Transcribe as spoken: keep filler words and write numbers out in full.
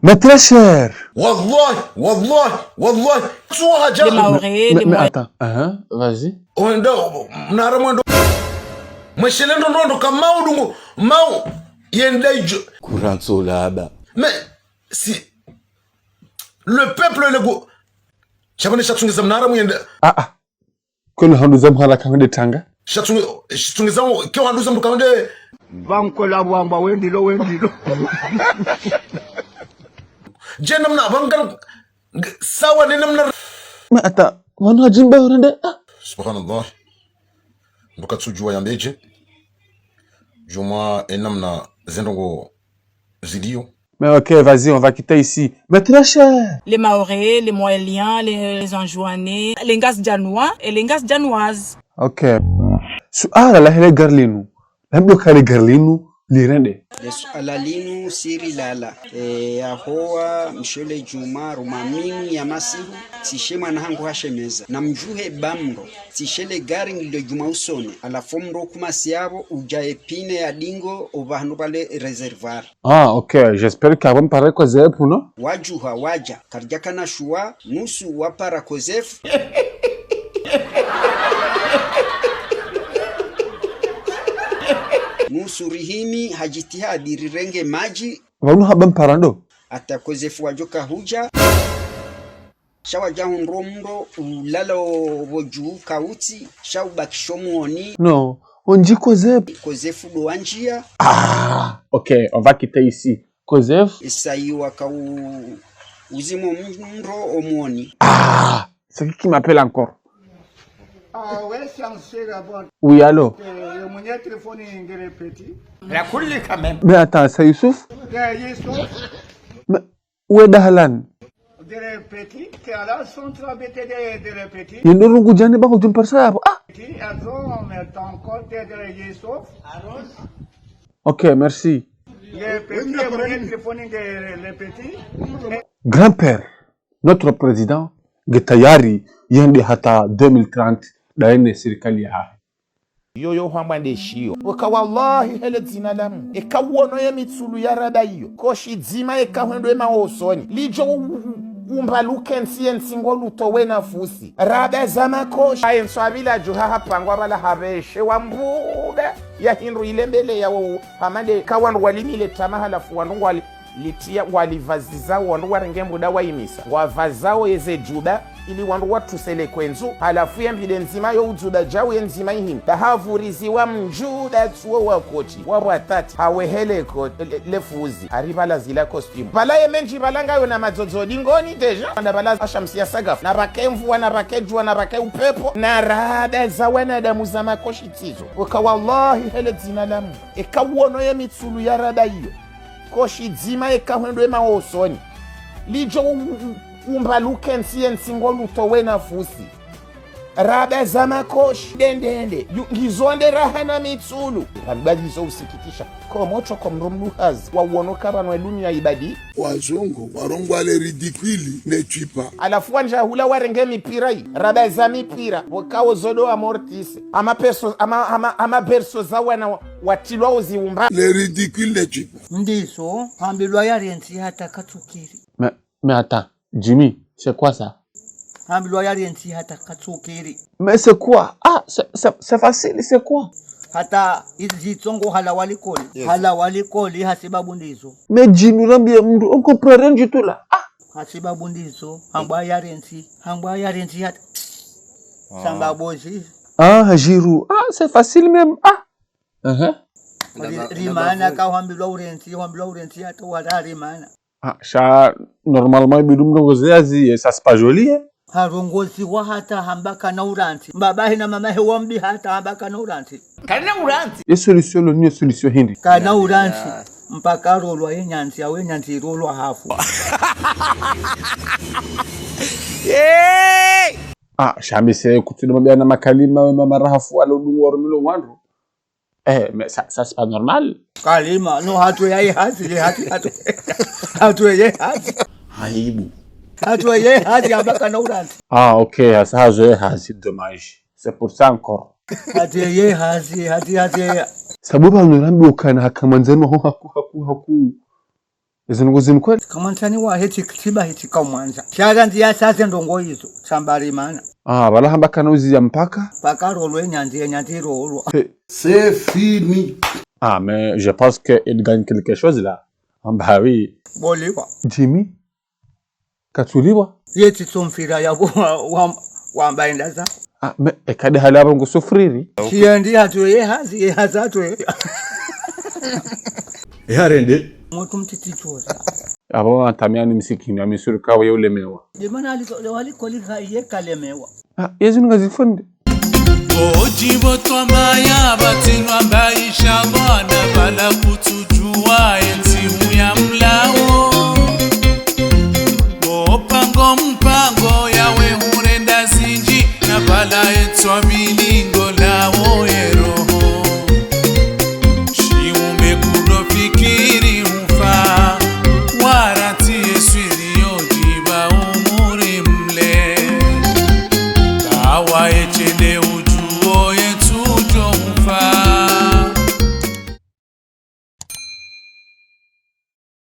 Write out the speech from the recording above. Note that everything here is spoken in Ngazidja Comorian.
Mais très cher. Wallahi, wallahi, wallahi. Tsuwa haja. Les Mahorais, mais, les mais Mahorais. Attends, hein, vas-y. Wendo, mnara mwendo. Mweshele ndo ndo ndo kamau dungu, mau. Yenda ijo. Kurantso laba. Mais, si. Le peuple, le go. Shabane shatsungiza mnara mwenda. Ah, ah. Kwenu handuza mhara kamwe de tanga. Shatsungi-, shatsungiza ke handuza mndu kamwe de. Banko la bwamba wendilo, wendilo. Je namna, bangal, sawa ne namna. Mais attends, wanu hajimba urende, ah. Subhanallah. Mbuka tsujua yambeje. Jumwa e namna zendrongo zilio. Mais ok, vas-y, on va quitter ici. Mais très cher. Les Mahorais, les Mohéliens, les, les Anjouanais, les Ngazidjanois et les Ngazidjanoises. Ok. Suala lahe le gari linu. Lamdo ka le gari linu, lirende. Le suala linu, siri lala. E, yahowa, mshele juma, ruma minu ya masihu, tsishe mwana hangu hashemeza. Na mjuhe bamro, tsishe le gari ngilo juma usone. Halafu mro kuma siyabo, uja e pine ya dingo, uba hanu bale réservoir. Ah, ok. J'espère que avant mpare COSEF, non? Wajuha, waja. Karidja kana shuwa, nusu wapara COSEF. Nusu rihimi, ha jitihadi rirenge maji. Vanu haba mpara ndo? Hata COSEF wajo kahuja. Sha waja hundro mro, ulala o voju kautsi, sha ubakisho mwoni. Non, on dit COSEF. COSEF ndo wanjia. Ah, ok, on va quitter ici. COSEF. Esa iwa ka u-, uzimo mro omwoni. Ah, c'est qui qui m'appelle encore? Ah ouais, c'est un seul avant. Oui, allô? Euh, mon téléphone est répété. La coulée quand même. Mais attends, c'est Youssouf? Euh, Youssouf. Mais Weda halani. Dere petit, que alors sont trop bêtes de, de le petit. Yendo rungu jani bako jumparsa yabo. Ah! Petit, elles ont, mais ton compte de, de Youssouf. Ok, merci. Le petit, le petit, le petit. Grand-père, notre président, nge tayari yende hata deux mille trente, daene sirikali yahahe. Yoyo hwambwa nde shiyo. Oka wallahi hele dzina la Mungu. Eka uono ye mitsulu ya raba iyo. Koshi dzima eka hwendo ema osoni. Lijo u-, u-, umba lukentsi yentsi ngo lutowe nafusi. Raba za makoshi. Aye ntso abila juha hapangwa bala habeshe wa mbuda. Ya hindru ile mbele ya wo hamade ka wandru walimile tama halafu wandru ngwali litiya walivaziza wandru warenge mbuda waimisa. Ngwavazao yeze juba, ili wandru watusele kwendzu, halafu ye mbide ndzima yo udzuba jau ye ndzima ihini. Bahavuriziwa mjuba tsuo wa koti, wa bwatati, hawehele ko-, le, le fuzi, haribala zila costume. Bala ye menji bala ngayo na madzodzo dingoni deja, na bala ashamsi ya sagafu, na bake mvua, na bake jua, na bake upepo, na raba za wanadamu za makoshi tsizo. Oka wallahi hele dzina la Mungu. Eka uono ye mitsulu ya raba iyo. Koshi dzima eka hwendo ema osoni. Lijo u-, u-, u-, umba lukentsi yentsi ngo lutowe nafusi. Raba za makoshi, dendende, yu-, ngizonde raha na mitsulu. Pambali zo usikitisha. Komo tso ko mdru mdru hazi. Wa uono kabano e dunia ibadi. Wazungu, warongoa le ridicule ne tue pas. Halafu wandja hula warenge mipira yi. Raba za mipira. Wokao zodo amortise. Ama perso, ama, ama, ama berso za wana wa-, watilwa uziumba. Le ridicule ne tue pas. Ndizo, hambilwa yarentsi hata katsukiri. Mais, mais attends, Jimmy, c'est quoi ça? Hambilwa yarentsi hata katsukiri. Mais c'est quoi? Ah, c'est, c'est, c'est facile, c'est quoi? Hata izi zitsongo halawa likoli. Yes. Halawa likoli hasibabu ndizo. Mais Jimmy, urambia mdru, on comprend rien du tout là. Ah! Hasibabu ndizo, hambwa yarentsi, hambwa yarentsi hata. Ah. Samba bozi. Ah, Giroud. Ah, c'est facile même. Ah! Uh-huh. Ri-, rimana ka hwambilwa urentsi, hwambilwa urentsi hata wala rimana. Ah, sha, normalement, ibidi mrongozi yazi, eh, ça c'est pas joli, eh. Harongoziwa hata hamba kana urantsi. Mbaba he na mama he wambi hata hamba kana urantsi. Kana urantsi. Ye solution lo niyo solution hindri. Kana urantsi. Ya. Mpaka rolwa ye nyantsi, awe nyantsi rolwa hafu. Hey! Ah, sha mi se kutsi ndo mabia na makalima we mama rahafu walo dungu wa rumilo wandru. Eh, mais ça, ça, c'est pas normal. Kalima, non, hatru ya ye hazi, le hatru, hatru. Hatru ye hazi. Aibu. Hatru ye hazi, hamba kana urantsi. Ah, ok, hasa hazo ye hazi, dommage. C'est pour ça encore. Hatru ye hazi, hatru, hatru ye. Sababu ba nurambi ukana haka manzeno ho haku, haku, haku. Izo ndrongo zinu kweli? Kamwandzani wa heti kitiba heti kamwandza. Shaza ndziya saze ndrongo izo. Shambari mana. Ah, bala hamba kana uziya mpaka? Mpaka rolwe nyandzi, nyandzi rolwa. He. C'est fini. Ah, mais je pense qu'il gagne quelque chose là. Ah, bah oui. Boliwa. Jimmy? Katsuliwa? Yetsi tsomfira ya wa, wa, wamba enda za. Ah, mais ekade hali aba ngo souffrir. Siendi hatu ye hazi, ye hazi hatu ye. Eharende. Mtu mtiti choza. Abo watamiani msikini, amisuri kawe ulemewa. Demana aliko, aliko liha ye kalemewa. Ah, yezi nunga zifunde. Oji bo twamaya batsinwa mba inshallah na bala kutsudjuwa entsi huya mlawo.